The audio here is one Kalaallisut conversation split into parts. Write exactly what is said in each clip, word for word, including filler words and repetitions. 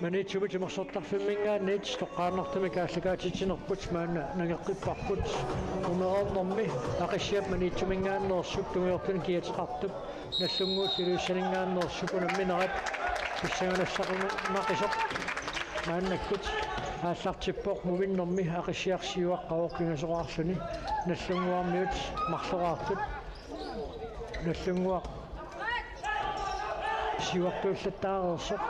Maniitsumi timersortarfimminngaanniit toqqaannartumik aallakaatitsinerput maanna nangeqqipparput. Umereernermi Aqissiap Maniitsuminngaanneersup tungujortunik kiateqartup Nagdlunguup Ilulissaninngaanneersup unamminerat pissanganassaqisoq maannakkut aallartippoq. Muminnermi Aqissiaq siuaqqavoq pingasoraarluni. Nagdlunguarmiut marloraartut. Nagdlunguaq siuartuullattaareersoq.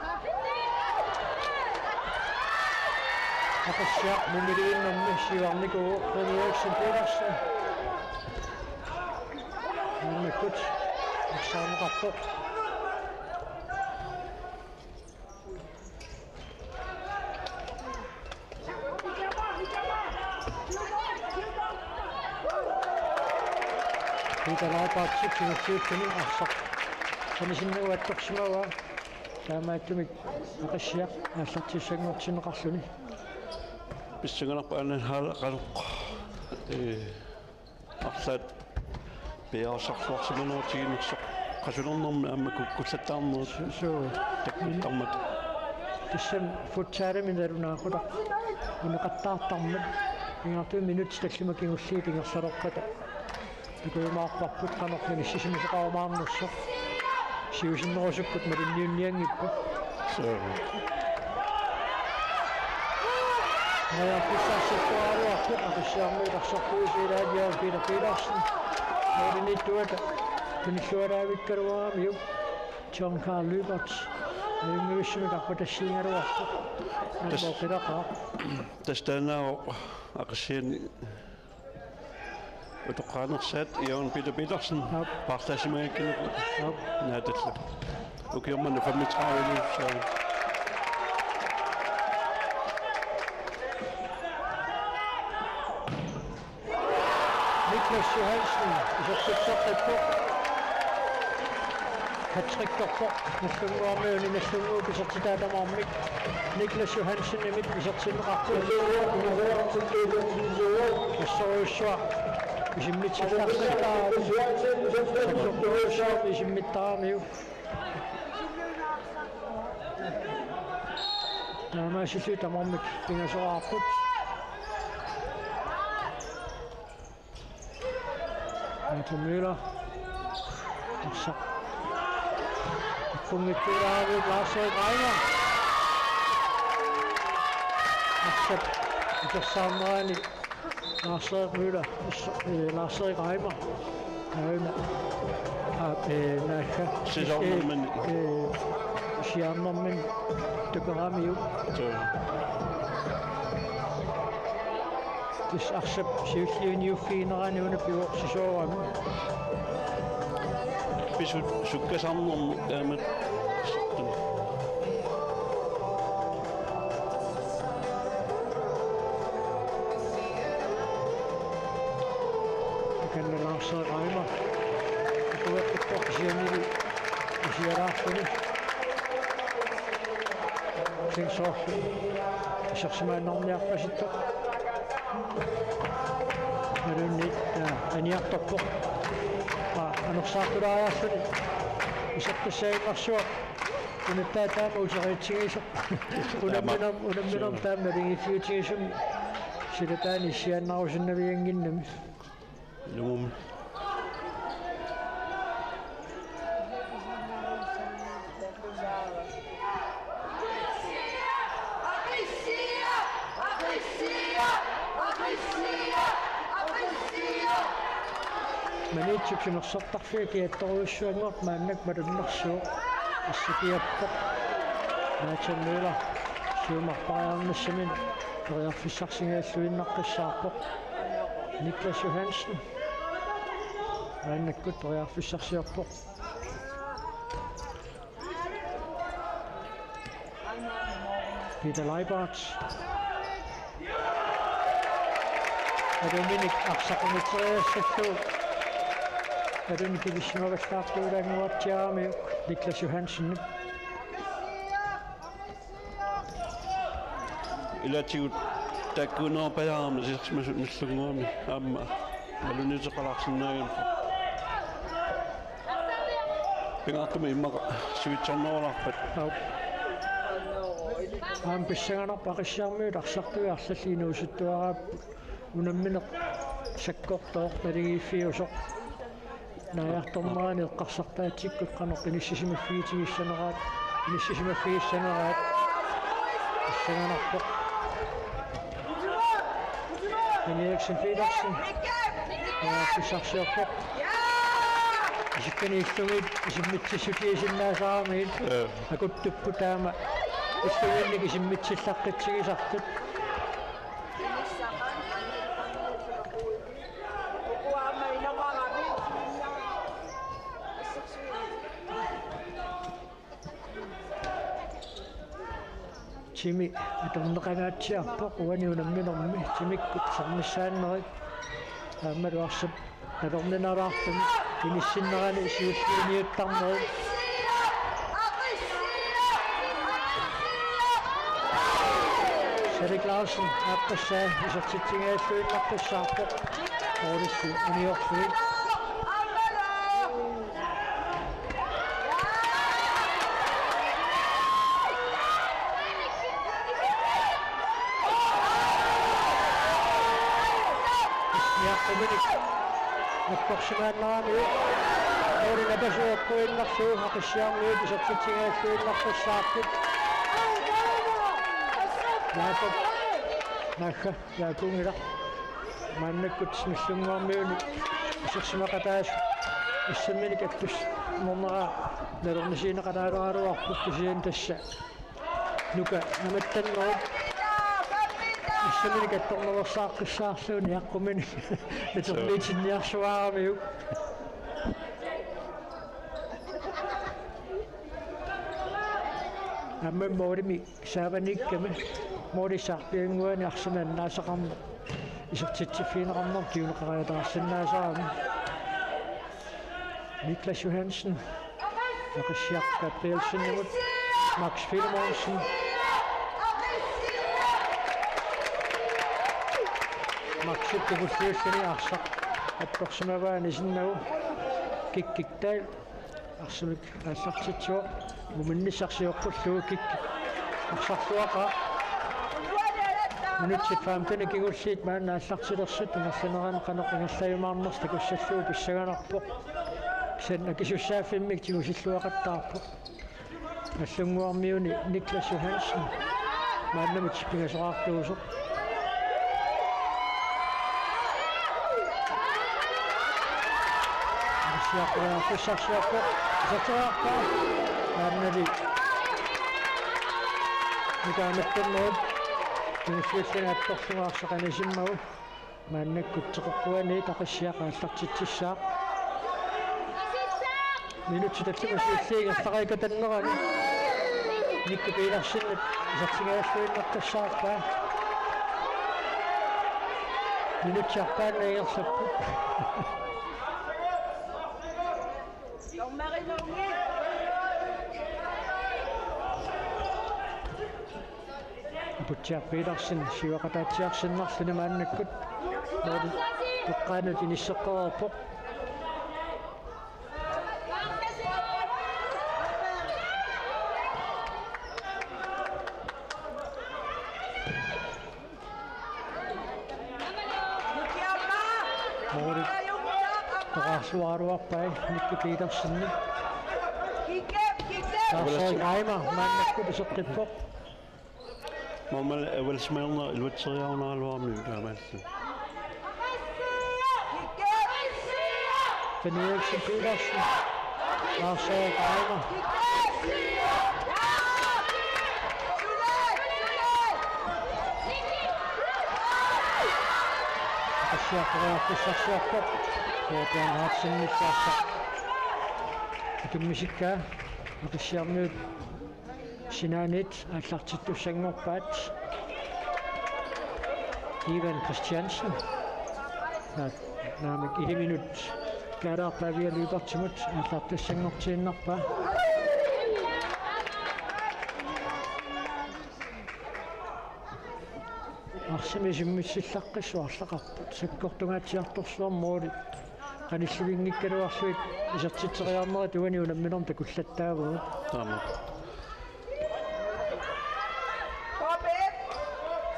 Aqissiaq mumilivinnermi siuarnikuuvoq, René Eriksen Petersen. Maannakkut arsaarneqarpoq. Peter Leibartip siuartuulluni arsaq anisinnagu attorsimavaa. Taamaattumik Aqissiaq aallartissanngortinneqarluni. Pissanganarpoq aana haalaqaloq. Ee, arlaat piareersarluarsimanertiginersoq qasulernermi aamma kukkullattaarnerit. Su-, suu. Takkuttarmat. Tassami futsalimi nalunaaqutaq. Uneqattaartarmat. Pingaartumik minutsit tallimat kingulliit ingerlalerpata takujumaarparput qanoq inissisimasoqarumaarnersoq. Siusinnerusukkut malinniunnianngipput. Suu. Periarfissarsiortoraluartoq Aqissiarmiut arsartuusilaat Jørgen Peter Petersen. Målimiittuata tunilluaraavikkaluaramiuk John Karl Lybert. Ajunngivissumik arpatassiigaluartoq. Tassa. Aamma oqilaqaaq. Tassa taannaavoq Aqissiani utoqqaanersaat Jørgen Peter Petersen. Aap. Paarlaasimagakkit. Aap. Naatalla. Ukioq manna femogtredive, så. Niklas Johansen, isertitseqqippoq. Hattrick-erpoq Nagdlunguarmiuni, Nagdlunguup isertitaa tamarmik Niklas Johansenimit isertinneqarpoq. Assorujussuaq isimmitsillaarsinnaavarput. Sakkortunerusumik isimmittaramiuk. Taamaasillutik tamarmik pingasoraarput. Naja Møller. Arsaq. Punngitsuulaaramiuk Lars-Erik Reimer. Arsaq. Isersaarnerani Lars-Erik Møller. Is-, eh, Lars-Erik Reimer. Aana. Aa, eh, naagga. Sisaarnermini. Eh, eh, siaarnermini tukeramiuk. Suu. Tassa arsap siulliuniuffiginerani una pivoorsisoorami. Pisut sukkasarnermut taamatut. Takanna Lars-Erik Reimer. Atueqqippoq kisiannili isialaarluni. Sensorlu. Isersimaannarniarpasittoq. Imaluunniit, aa, aniartorpoq. Aa, anersaartulaariarluni. Isertissaaginnarsuaq. Unittaa taama uteriitsigisoq. Unamminerm-, unamminermut taama naligiiffiutigisumik. Silataani issiaannarusunnavianngimmat. Ilumut. Maniitsup timersortarfia kiattorujussuanngortoq maannakkut malunnarsivoq. Assigiiappoq. Naja Møller. Siumarpariarnissaminut periarfissarsigalluinnaqqissaarpoq. Niklas Johansen. Maannakkut periarfissarsiorpoq. Peter Leibarth. Aluminik arsaq unitseriassallugu. Alunik ilissimapallaartuulaannguartiaramiuk Niklas Johansen. Ilaatigut taakkuunerpajaarami sisamat Nagdlunguami aamma malunniuteqalaarsinnaagami. Pingaartumik immaqa sivitsornerulaarpat. Aap. Aamma pissanganarpoq Aqissiarmiut arsartui arlallit inuusuttuaraapput. Unammineq sakkortooq naligiiffiusoq. Naajartornerani eqqarsartaatsikkut qanoq inissisimaffigitigissagaat, inissisimaffigisagaat. Pissanganarpoq. Henriksen Petersen. Naajartussarsiorpoq. Isikkani illugiit isimmitsissutigisinnaasaramiit. Ee. Akuttupput taama illugiinnik isimmitsillaqqitsigisartut. Timi atorneqangaatsiarpoq uani unamminermi timikkut sermissaannerit. Aammalu arsap nalorninalaartumik inissinnerani siulliiniuttarnerit. Salik Larsen aaqqissaa isertitsigigalluinnaqqissaarpoq. Målillu uniorlugit. Niaqquminik. Napparsimaannaramiuk. Nuuli napasuup puinnarlu Aqissiarmiut isertitsigigalluinnaqqissaarput. Jaakob. Naagga, Jaakup ilaa. Maannakkut Nagdlunguarmiuni isersimaqataasut assamminik attussanngornerat nalornisiineqalaaleraaluarpoq kisianni tassa Nuka amattannerup assamminik attornersaartussaasoq niaqquminik. Suu. Naterniitinniarsuaramiuk. Aamma målimi saavaniikkami målissarpiannguani arsamik annaasaqarneq isertitsiffigineqarnermut kinguneqariataarsinnaasarami. Niklas Johansen. Aqissiaq Gabrielsenimut. Max Filemonsen. Maxip kingulliulluni arsaq attorsimavaa anisinnagu. Kikkik Dahl. Arsamik aallartitsivoq. Muminnissaq sioqqullugu kikkik arsarluaqaaq. Minutsit femten kingulliit maanna aallartilersut ingerlanerani qanoq ingerlajumaarnersoq takussallugu pissanganarpoq. Kisianni akisussaaffimmik tigusilluaqattaarpoq. Nagdlunguarmiuni Niklas Johansen. Maannamut pingasoqartuusoq. Aqissiaq periarfissarsiorpoq. Iserteriarpaa. Maannali Nuka amattannerup kingulliulluni attorlugu arsaq anisimmagu. Maannakkut teqeqquaniit Aqissiaq aallartitsissaaq. Minutsit tallimat siulliit ingerlaqaakka tannerani. Nikki Petersenip isertigigalluinnaqqissaarpaa. Minutsit arpaannat ingerlapput. Aputsiaq Petersen siuaqataatsiarsinnarluni maannakkut målip eqqaanut inisseqqareerpoq. Målip toqqarsuaraluarpaa Nikki Petersen. Lars Reimer maannakkut iseqqippoq. Maanna avalsmaarna iluatseriarunaraluarmi taamaallu. Benny Eriksen Petersen. Lars Reimer. Aqissiaq periarfissarsiorpoq. Bjørn Hansenip arsaq atummisikkaa. Aqissiarmiut sinaaniit aallartittussanngorpaat. Ivan Christiansen. Naa-, naamik iliminut Kaalaarpaa Pavia Lyberthimut aallartassanngortiinnarpaa. Arsamik isimmitsillaqqissaarlaqarput sakkortungaatsiartorsuarmik måli qanillivinngikkaluarlugit isertitseriarnerit uani unamminermi takullattaavagut. Aamma.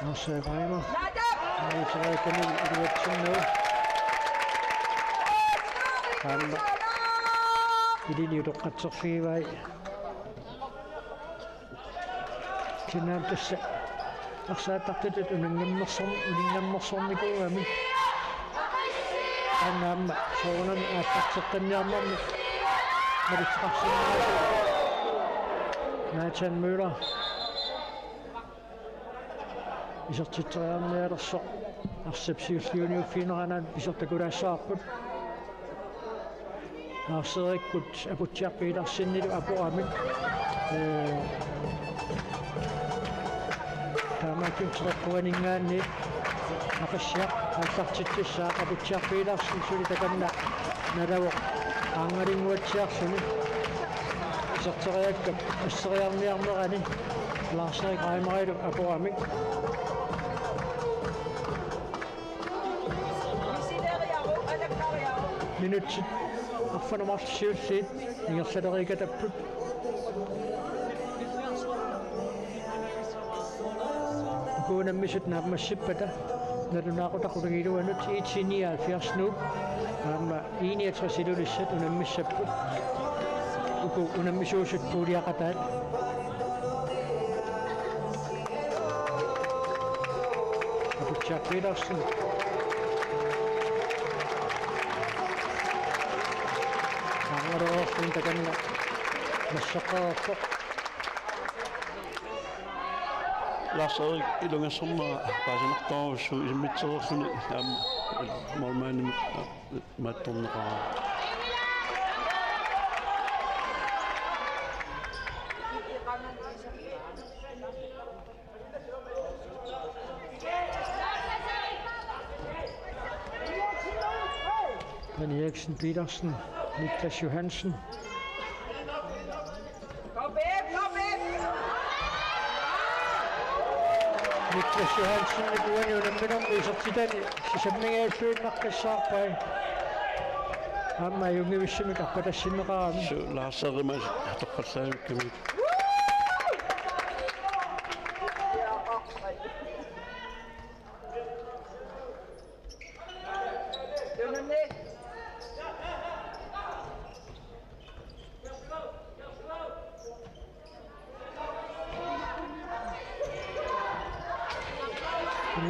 Lars Reimer. Aamma iluatsinnagu. Aamma ilini utoqqatserfigivai. Kisianni aamma tassa arsaattartutut uninngammersorn-, uninngammersornikuugami. Aamma aamma soorunami aallarteqqinniarnermi malitseqarsinnaasut. Nathan Møller. Isertitseriarnialersoq arsap siulliuniuffiginerani isertakulaassavarput. Lars-Erikkut Aputsiaq Petersenilu apuramik. Ee, taamaattumik teqeqquaninngaanniit Aqissiaq aallartitsissaaq. Aputsiaq Petersen suli takanna nalavoq qaanngalinnguatsiarluni. Iserteriakkap asseriarniarnerani Lars-Erik Reimerilu apuramik. Minutsit arfineq-marluk siulliit ingerlaleriikatapput. Uku unammisut naammassippata nalunaaqutaq qulingiluanut I T nioghalvfjerds Nuuk aamma I niogtres Ilulissat unammissapput. Uku unammisuusut puuliaqataat. Aputsiaq Petersen. Aamma takanna massaqqaarpoq. Lars-Erik ilungersornera paasinartorujussuuvoq isimmitsereerluni aamma målmandimut mattorneqaraa. Benny Eriksen Petersen, Niklas Johansen. Niklas Johansen, uani unamminermi isertitani sisammingaalluinnaqqissaarpai. Aamma ajunngivissumik arpatassinneqarami. Suu, Lars Erimas atorpallaavik kami.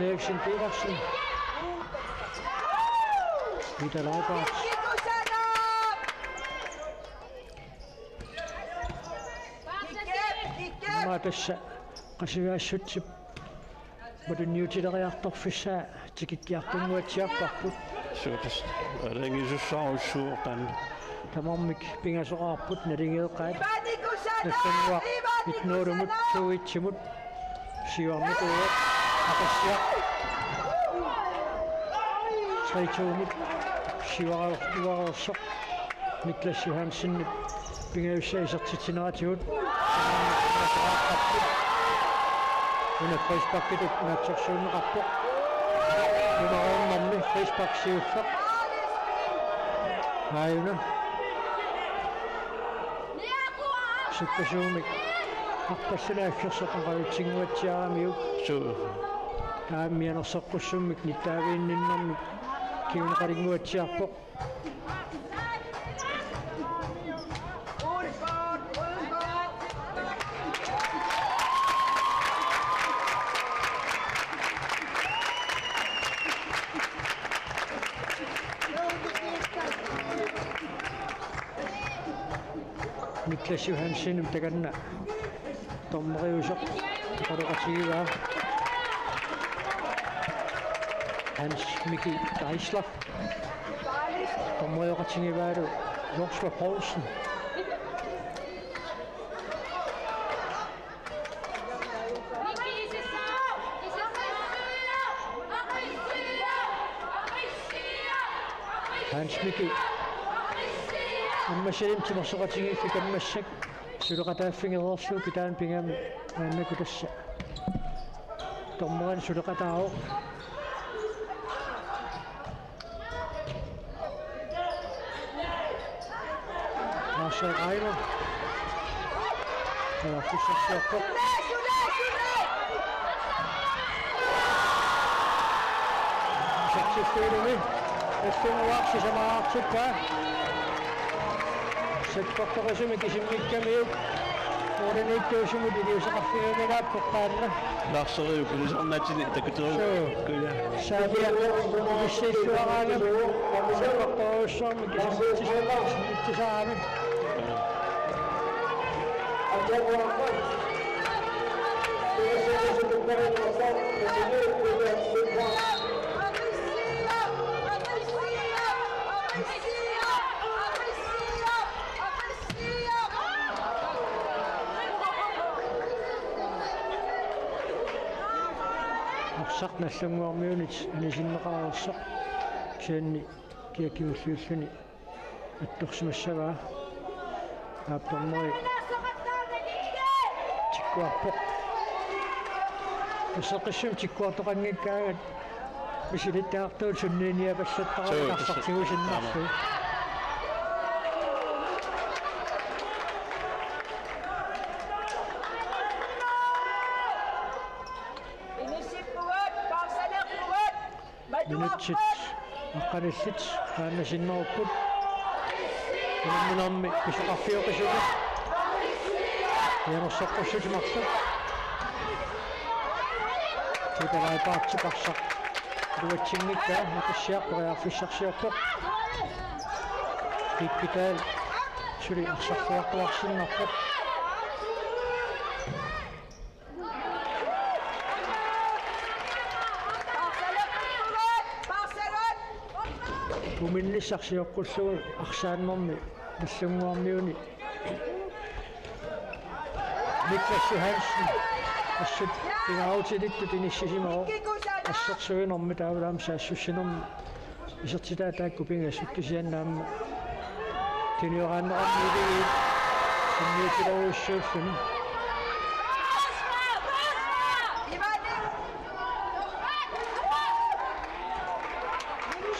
Eriksen Petersen. Peter Leibert. Aamma tassa Qasigiassutip matunniutileriartorfissaa tikikkiartunnguatsiarparput. Suutas. Alangisussaarussuuvoq taanna. Tamarmik pingasoqarput naligeeqaat. Nassannguaq et nul-imut to et-imut siuarnikuuvoq. Aqissiaq tre to-mut siuareersoq. Niklas Johansenip pingajussaa isertitsineratigut. Una frisparkitut naatsorsuunneqarpoq. Numeroornermi frispark siulleq. Aajuna. Sukkasuumik arpallunaaffiorsoq qaqalutsinnguatsiaramiuk. Suu. Taava mianersoqqussummik nittaaviinninnermik kinguneqalinnguatsiarpoq. Niklas Johansen takanna dommeriusoq oqaloqatigivaa. Hans Miki Geisler. Dommerioqatigivaalu Joshua Poulsen. Hans Miki. Ammassalimmi timersoqatigiiffik ammassak suleqataaffigereerlugu kitaani pigami maannakkut tassa. Dommerinik suleqataavoq. Lars Reimer. Periarfissarsiorpoq. Lars Sissuulumi. Assunguaq sisamaqartippaa. Sakkortoqisumik isimmikkamiuk. Uunaniittuusumut iliuuseqarfigiumingaappoq taanna. Larseriup ilisarnaatsini takuteruukkuja. Suu. Saamia. Issiissuaraangami. Sakkortorujussuarmik isimmitsis-, isimmitsisaami. Arsaq Nagdlunguarmiunit anisinneqareersoq kisianni kiakkut kingulliulluni attorsimassavaa. Aap, dommeri tikkuarpoq. Erseqqissumik tikkuartoqanngikkaangat misilittagartuut sunniiniapallattarami. Suu, arsaq tigusinnarlugu. Inissippugut, paarsalerpugut. Minutsit aqqanillit qaannasinnerupput. Unamminermi pisoqarfioqisumik. Janersoqqussutit marluk. Nikolaj Parti arsaq iluatsinngikkaa, Nukissiaq periarfissarsiorpoq. Kikkitaal suli arsarluartuarsinnarpoq. Uminnissaq sioqqullugu arsaannermi Nagdlunguarmiuni Niklas Johansen assut pingaarutilittut inissisimavoq, assersuinermi taavalu aamma saassussinermi isertitaa taakku pingasut, kisianni aamma tunioraanneqarniit sunniutilerujussuulluni.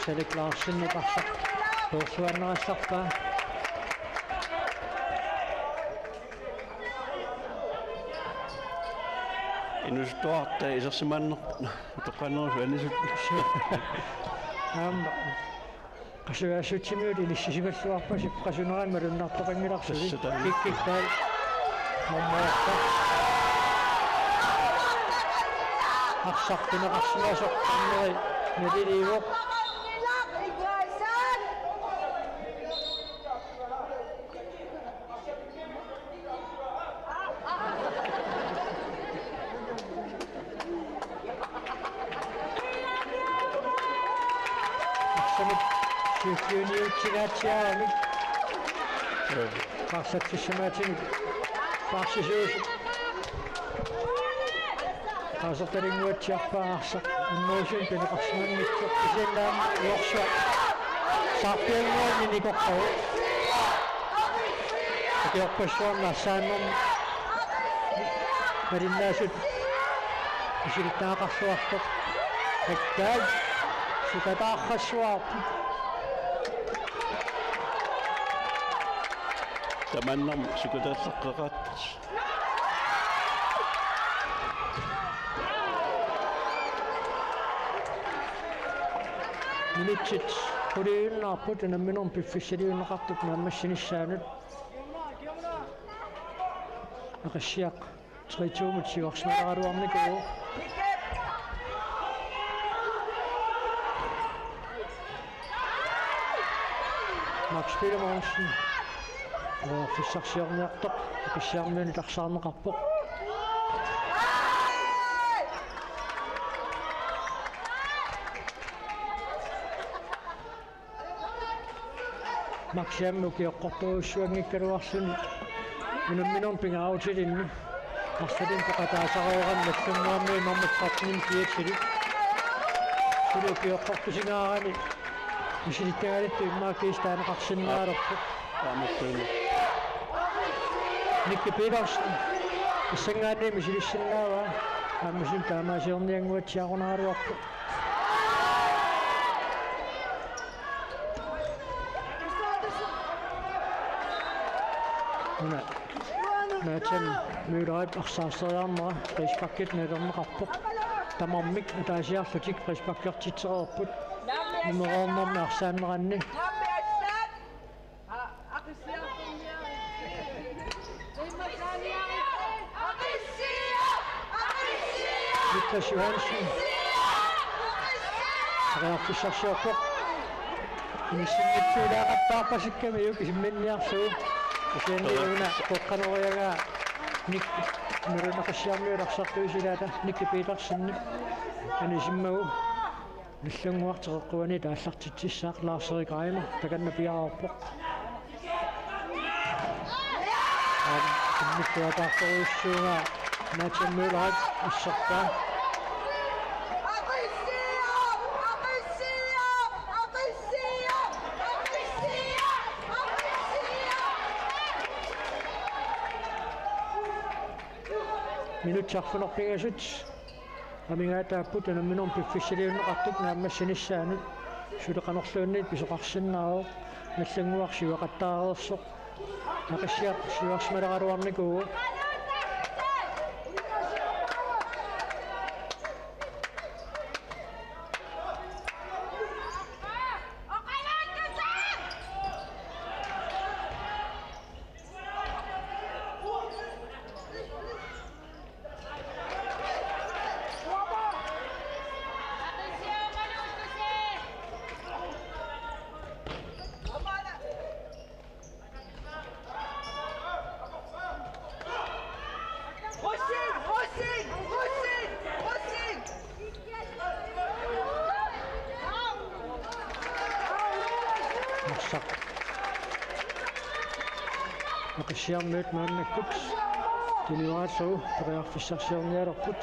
Salik Larsen arsaq peerluaannarallarpaa. Inusuttuarta isersimaannerput toqqaannarusut anisut. Aamma. Qasujaassutsimiut inissisimalluarpasi qasunerani malunnartoqanngilarsi. Tassa taanna. Kikkik taal. Mommoorta. Arsaq pineqarsimasoq dommeri naliliivoq. Arsamik syvogtyve-niogtyve-aatsiaramik. Joo. Paarsatsissamaatinik paarsisuusut. Qaasertalinnguatsiarpaa arsaq unnuusunik pineqarsimanngitsoq, kisianni aamma uorsuaq saarpiannguani nikoqqavoq. Ukiorpassuarni arsaannermi malinnaasut misilittagaqarluartoq. Akkaat sukataarrassuarput. Tamanna sukataarsaqqaqaat. Minutsit quliinnarput unamminermi piffissaliunneqartup naammassinissaanut. Nukissiaq tre to-mut siuarsimagaluarnikuuvoq. Max Filemonsen. Periarfissarsiorniartoq Nukissiarmiunit arsaarneqarpoq. Maxiammi ukioqqortorujussuanngikkaluarluni unamminermi pingaarutilinni. Arsalinni peqataasareerami Nagdlunguarmiut nummer tretten-imik kiatsilik. Suli ukioqqortusingaarani misilittagalittut immaqa kiisa taaneqarsinnaalerput. Aamma. Nicky Petersen. Tassanngaanniit misilissinnaavaa. Aamma suli taamaasiorniannguatsiarunaraluarpoq. Una Nathan Møllerip arsaarseriarnera frisparkit nalerneqarpoq. Tamarmik ataasiarlutik frisparkertitsereerput. Nummer otte-mi arsaanneranni. Niklas Johansen. Periarfissarsiorpoq. Inissinnitsuulaaqattaarpasikkamiuk isimminniarlugu. Kisianni una qoqqanoriagaa Nik-, Nalunaaqissiarmiut arsartuisilaata Nicky Petersen anisimmagu. Nallannguaq teqeqquanit aallartitsissaaq Lars-Erik Reimer takanna piareerpoq. Aam, immikkuataartorujussuugaa Nadia Møllerip asserpaa. Minutsit arfineq-pingasut amigaataapput unamminermi piffissaliunneqartup naammassinissaanut. Suli qanorluunniit pisoqarsinnaavoq, Nallannguaq siuaqattaareersoq. Naqissiaq siuarsimaleraluarnikuuvoq. Arsaq. Naqissiarmiut maannakkut tunniussaalu periarfissarsiornialerput.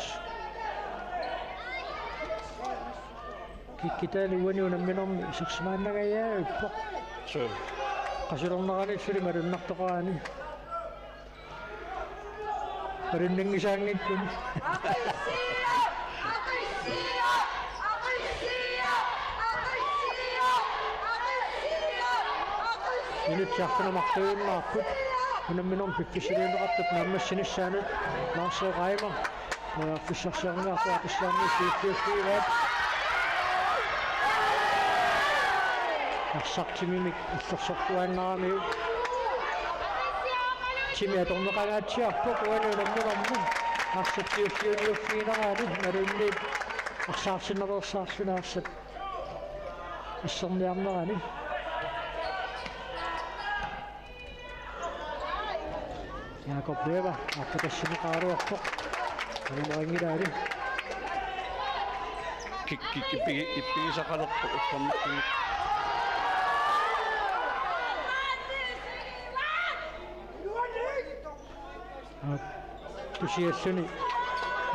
Kikkitaali uani unamminermi isersimaannangajappoq. Suu. Qasulerneranik suli malunnartoqarani. Malunnanngisaanngikkuni. Minutsit arfineq-marluinnaapput. Unamminermi piffissaliunneqartup naammassinissaanut Lars-Erik Reimer. Periarfissarsiorniarlugu Naqissiarmiut siulliulliugaat. Arsaq timimik illersortuaannaramiuk. Timi atorneqangaatsiarpoq uani unamminermi. Arsaq siulliulliuffiginerani imaluunniit arsaarsinnaveersaarluni arsaq asserniarnerani. Jakob Weber, aqqutassineqaraluarpoq. Aamma angilaali. Kik, kik, ippigi-, ippigisaqalerpoq, uffernartumik. Aap, tusialluni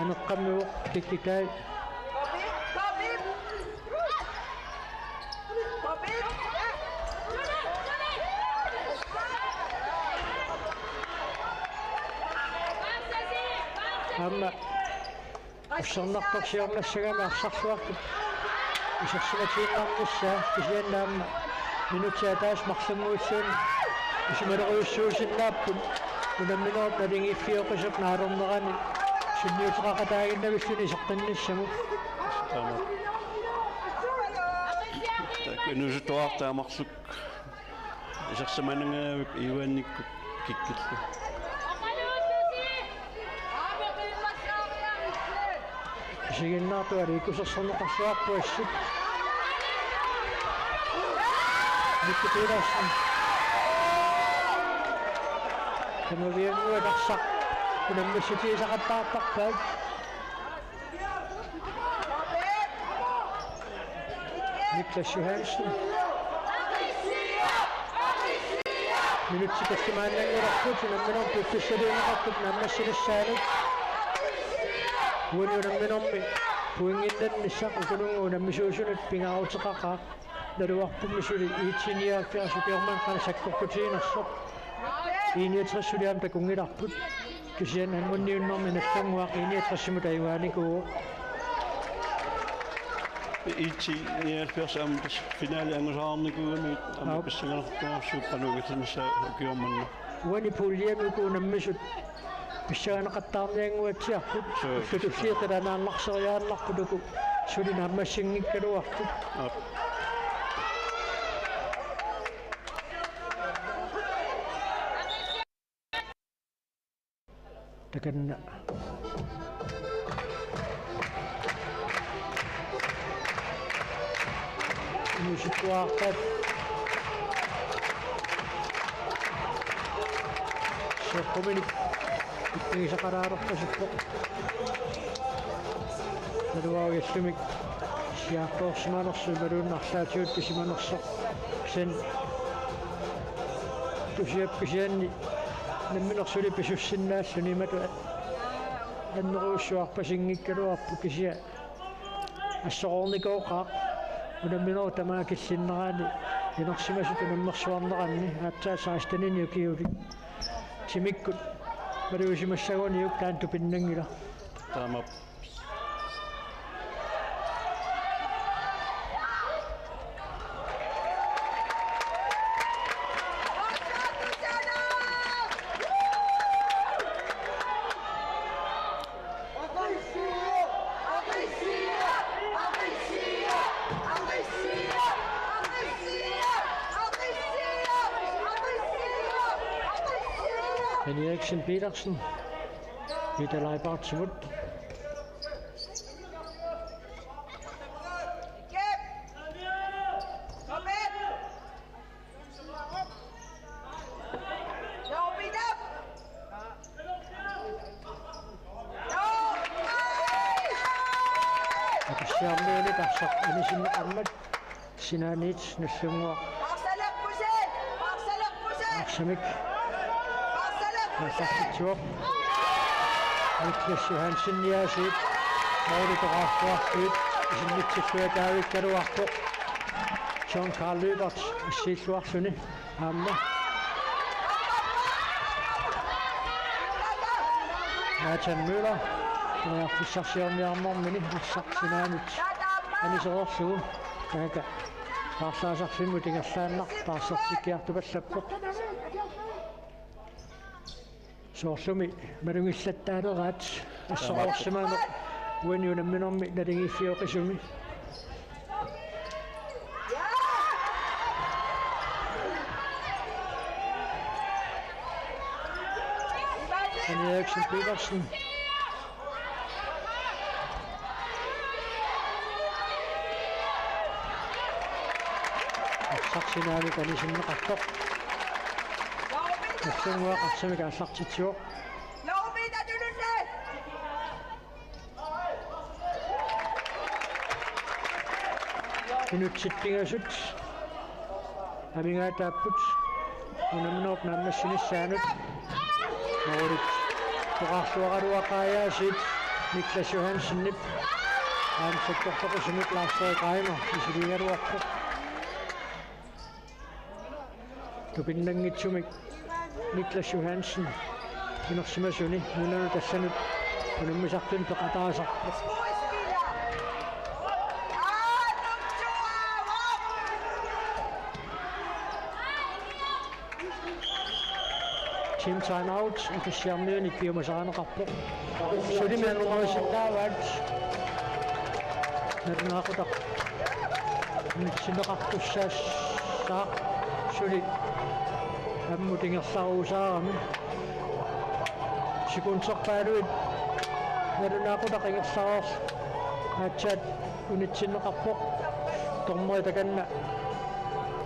aneqqammivoq kikkitai. Aamma ussernartorsiornassagami arsarluartut isersimatiinnarnissaa, kisianni aamma minutsit ataaseq marlunnguilluunniit isumalerujussuusinnaapput. Unamminerup naligiiffioqisup naalernerani sunniuteqaqataaginnavilluni iseqqinnissamut. Taama. Taakku inuusuttuartaa marluk. Isersimanngilaq Ivanik kikkillu. Isiginnaartuali kusersorneqarluarpoq assut. Mikki Petersen. Tamaviannguaq arsaq unammissutigisaqattaartarpaat. Niklas Johansen. Minutsit tallimaannanngulerput unamminermi piffissaliunneqartup naammassinissaanut. Uani unamminermi pointinnissaq ukununnga unammisuusunut pingaaruteqaqaaq. Naluarpummi suli I T nioghalvfjerds ukioq manna qanoq sakkortutiginersoq. I niogtres suli aamma takunngilarput. Kisianni anguniunnermi Nallannguaq I niogtres-imut ajugaanikuuvoq. I T nioghalvfjerds aamma tassa finale angusaarnikuugami aamma. Aap. Pissanganartuarsuup qanoq ingerlanissaa ukioq manna. Uani puljemi uku unammisut pissanganaqattaarniannguatsiarput. Suu. Ullut tulliit qilanaarnarseriaannarput uku suli naammassinngikkaluartut. Aap. Takanna. Inuusuttuartaat. Soorunami. Ittuisaqaraalerpasippoq. Naluaagallumik siaartoorsimanersoq imaluunniit arlaatigut pisimanersoq. Kisianni tusiap kisianni nammineq suli pisussinnaalluni imatut annerujussuarpasinngikkaluarpoq kisianni assoroornikooqaaq unamminerup tamaat killinnerani inersimasutut unammersuarneranni aatsaat seksteninik ukiulik timikkut maluusimassaguniuk taanna tupinnanngilaq. Taamaappoq. Henrik Eriksen Petersen. Peter Leibartsimut. Aqissiarnianik arsaq anisinneqarmat. Sinaaniit Nagdlunguaq. Arsamik. Aallartitsivoq. Niklas Johansen niaasiit. Mauli toqartuartuit. Isinnittillugit taavikkaluarpoq. John Karl Lybert assiilluarluni. Aamma. Nathan Møller. Periarfissarsiorniarnermini arsaq sinaanit anisereerlugu. Taakku paarlaasarfimmut ingerlaannaq paarsertikkiartupallappoq. Soorlumi malugillattaaleraat assoroorsimaneq uani unamminermi naligiiffioqisumi. Henrik Eriksen Petersen. Arsaq sinaanit anisinneqartoq. Nagdlunguaq arsamik aallartitsivoq. Minutsit pingasut amigaataapput unamminerup naammassinissaanut. Mauli toqarluaraluaqaajaasiit Niklas Johansenip aamma sakkortoqisumik Lars Frederik Reimer isiliigaluarpoq. Tupinnanngitsumik Niklas Johansen inersimasuni nunanut allanut unammisartuni peqataasarpoq. Team timeout, Aqissiarnianik piumasarineqarpoq. Sulimi annertusittaavaat. Nalunaaqutaq unitsinneqartussaassaaq suli ammut ingerlaruusaarami. Sekunderpaaluit nalunaaqutaq ingerlareersoq aatsaat unitsinneqarpoq. Dommeri takanna.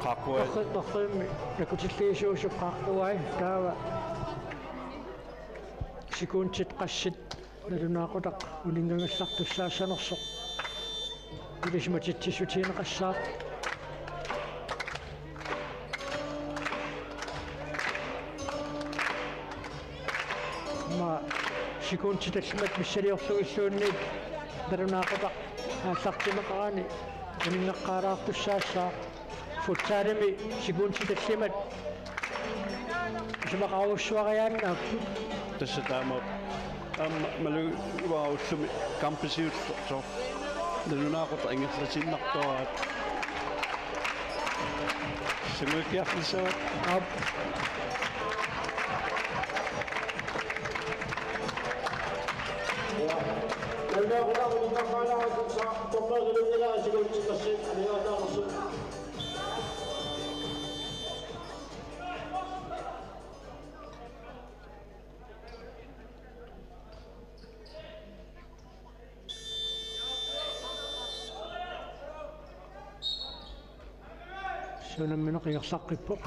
Qaaqquai. Qeqqi-, qeqqimmi takutilliisuusup qaaqquai taava. Sekundit qassit nalunaaqutaq uninngagallartussaassanersoq ilisimatitsissutigineqassaaq. Aamma sekundit tallimat missiliorlugilluunniit nalunaaqutaq aallartinneqarani uninngaqqaalaartussaassaaq. Futsalimi sekundit tallimat isumaqarujussuariaannaapput. Tassa taamaappoq. Aamma malugaara ullumi kampisiullersoq. Nalunaaqutaq ingerlatiinnartuaraat. Simuikkiarfissavaat. Aap. Unammineq ingerlaqqippoq.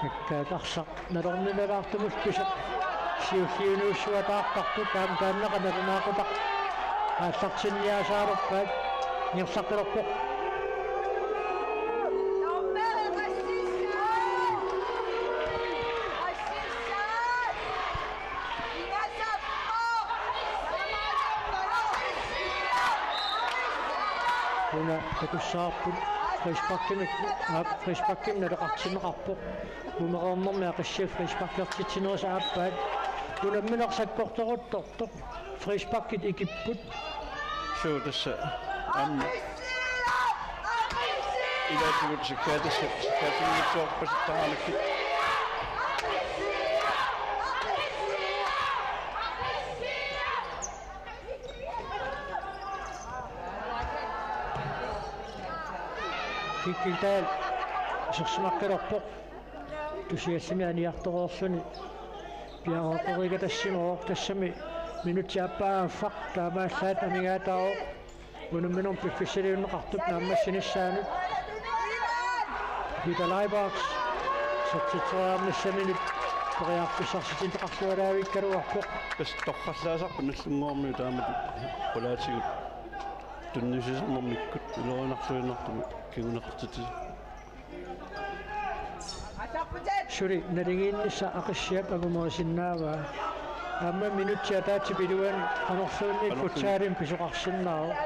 Takkaat arsaq nalorninalaartumut pisoq. Siulliunuussuataartarput, taama taannaqa nalunaaqutaq aallartinniaasaalerpaat. Ingerlaqqilerpoq. Una takussavarput frisparkimik, aap, frisparkimik naleqartinneqarpoq. Umereernermi Aqissiaq frisparkertitsinerisa aappaat. Unammineq sakkortooruttortoq. Frisparkit ikipput. Suu, tassa aamma ilaatigut sakkaatissat, sakkaatinnittuarpasittaramikkit. Kikkiltaal isersimaqqilerpoq. Tusiassamik aniartoreerluni piareeqqeriga tassimavoq, tassami minutsit aappaa affaq taamaallaat amigaataavoq unamminermi piffissaliunneqartup naammassinissaanut. Peter Leibold isertitseriarnissaminut periarfissarsitinneqarlualaavikkaluarpoq. Tassa torrallaasarput Nagdlunguarmiut taamatut qulaatigut tunniussisarnermikkut ilorinnarluinnartumik kinguneqartitsisut. Suli naligiinnissaq Aqissiaq angumerisinnaavaa. Aamma minutsit ataatsip iluani qanorluunniit futsalimi pisoqarsinnaavoq.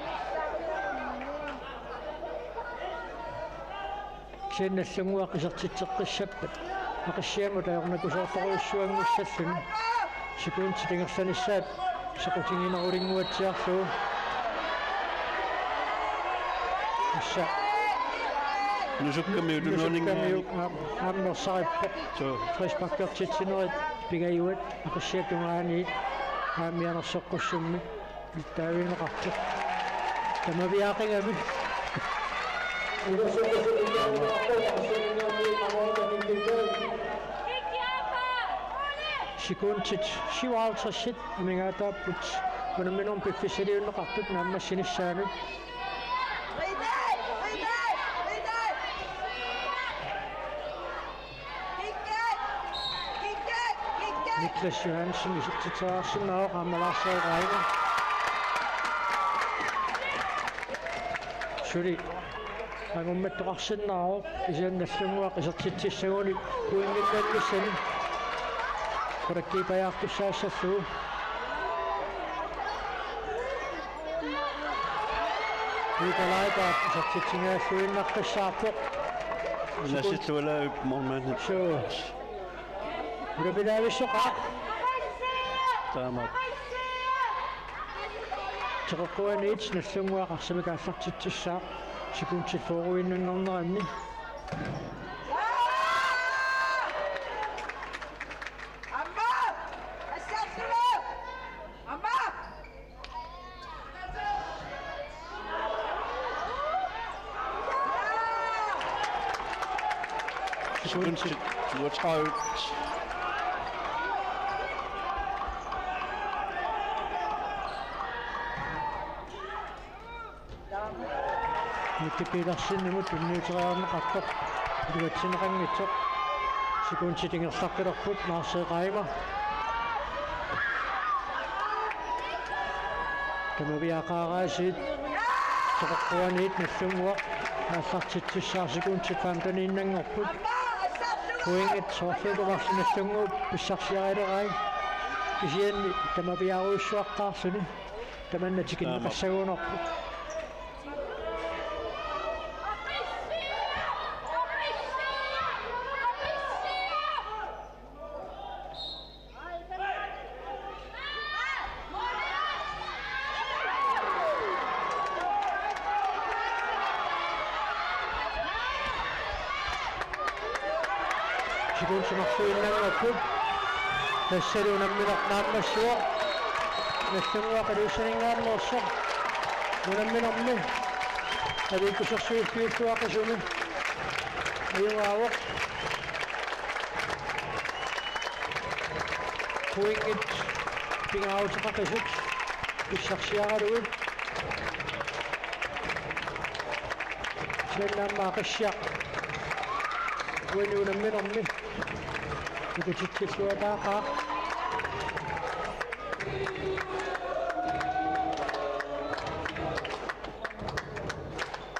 Kisianni Nagdlunguaq isertitseqqissappat Aqissiamut ajornakusoortorujussuanngussalluni. Sekundit ingerlanissaat sequtiginerulinnguatsiarlugu. Tassa nusukkamiuk, nusukkamiuk, tunuaninngaanniit aam-, aamma ersarippoq. Suu. Frisparkertitsinerit pingajuat Aqissiap tungaaniit aamma mianersoqqussummik. Taaviineqartoq. Tamaviaaqigami. Sekundit syvoghalvtreds amigaataapput unamminermi piffissaliunneqartup naammassinissaanut. Niklas Johansen isertitseriarsinnaavoq aamma Lars Erik Reimer. Suli angummattoqarsinnaavoq, kisianni Nagdlunguaq isertitsissaguni pointinnannissani qulakkiippajaartussaassallugu. Peter Leibold isertitsiniarluinnaqqissaarpoq. Nassillualaavippoq målmandit. Suu. Ulapilaavissoqaaq. Taamaappoq. Teqeqquaniit Nagdlunguaq arsamik aallartitsissaaq sekundit fyrreinnanngorneranni. Amma! Assarsulu! Amma! Sekundit toogtredive. Mette Petersenimut tunniuteriarneqartoq iluatsinneqanngitsoq. Sekundit ingerlaqqilerput, Lars Erik Reimer. Tamaviaaqaaraasiit, Teqeqquaniit Nagdlunguaq aallartitsissaaq, sekundit femteniinnanngorput. Pointit soorluukumaarsi Nagdlunguup pissarsiarilerai. Kisianni tamaviaarujussuaqqaarluni. Tamanna tikinneqassagunarpoq. Sekundit marluinnanngorput. Tassali unammineq naammassivoq. Nagdlunguaq Ilulissaninngaanneersoq. Unamminermi aliikkusersuiffiulluaqisumi. Ajugaavoq. Pointit pingaaruteqaqisut pissarsiaralugit. Kisianni aamma Aqissiaq uani unamminermi nikutitsilluataaqaaq.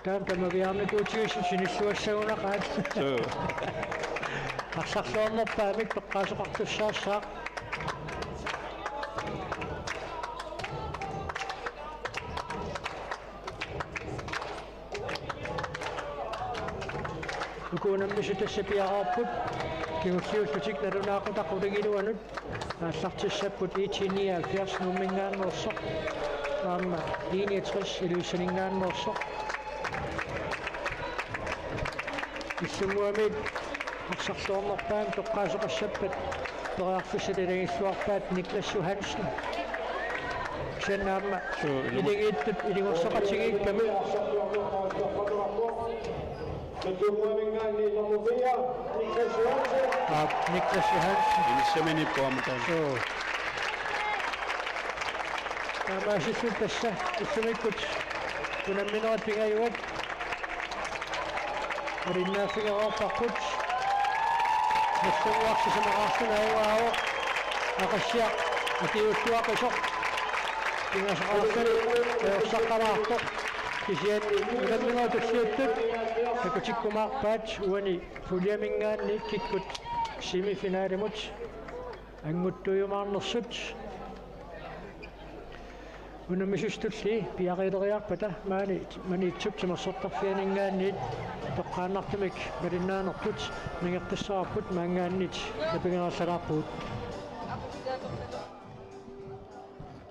Taama tamaviaarnikuutigissut sinilluassagunaqaat. Suu. Arsarluarnerpaamik peqqaasoqartussaassaaq. Uku unammisut tassa piareerput kingulliullutik nalunaaqutaq qulingiluanut. Aallartissapput I T nioghalvfjerds Nuumminngaanneersoq aamma I niogtres Ilulissaninngaanneersoq. Illunnguamit arsarluarnerpaamik peqqaasoqassappat periarfissat ilagilluarpaat Niklas Johansen. Kisianni aamma suu, ilumut iligiittut ilungersoqatigiikkamik. Aap, Niklas Johansen. Inissaminiippoq aamma taanna. Suu. Taamaasilluni tassa ullumikkut unamminerit pingajuat malinnaaffigereerparput. Massaguarsi sisamaqarluni ajugaavoq. Aqissiaq akiuulluaqisoq. Pingasaqarluni ajorsaqqalaartoq. Kisianni unamminerit tulliuttut takutikkumaarpaat uani puljeminngaanniit kikkut semifinalimut annguttuujumaarnersut. Unammisut tulliit piareeriarpata maani Maniitsup timersortarfianinngaanniit toqqaannartumik malinnaanerput nangeqqissavarput maanngaanniit napigilaarpugut.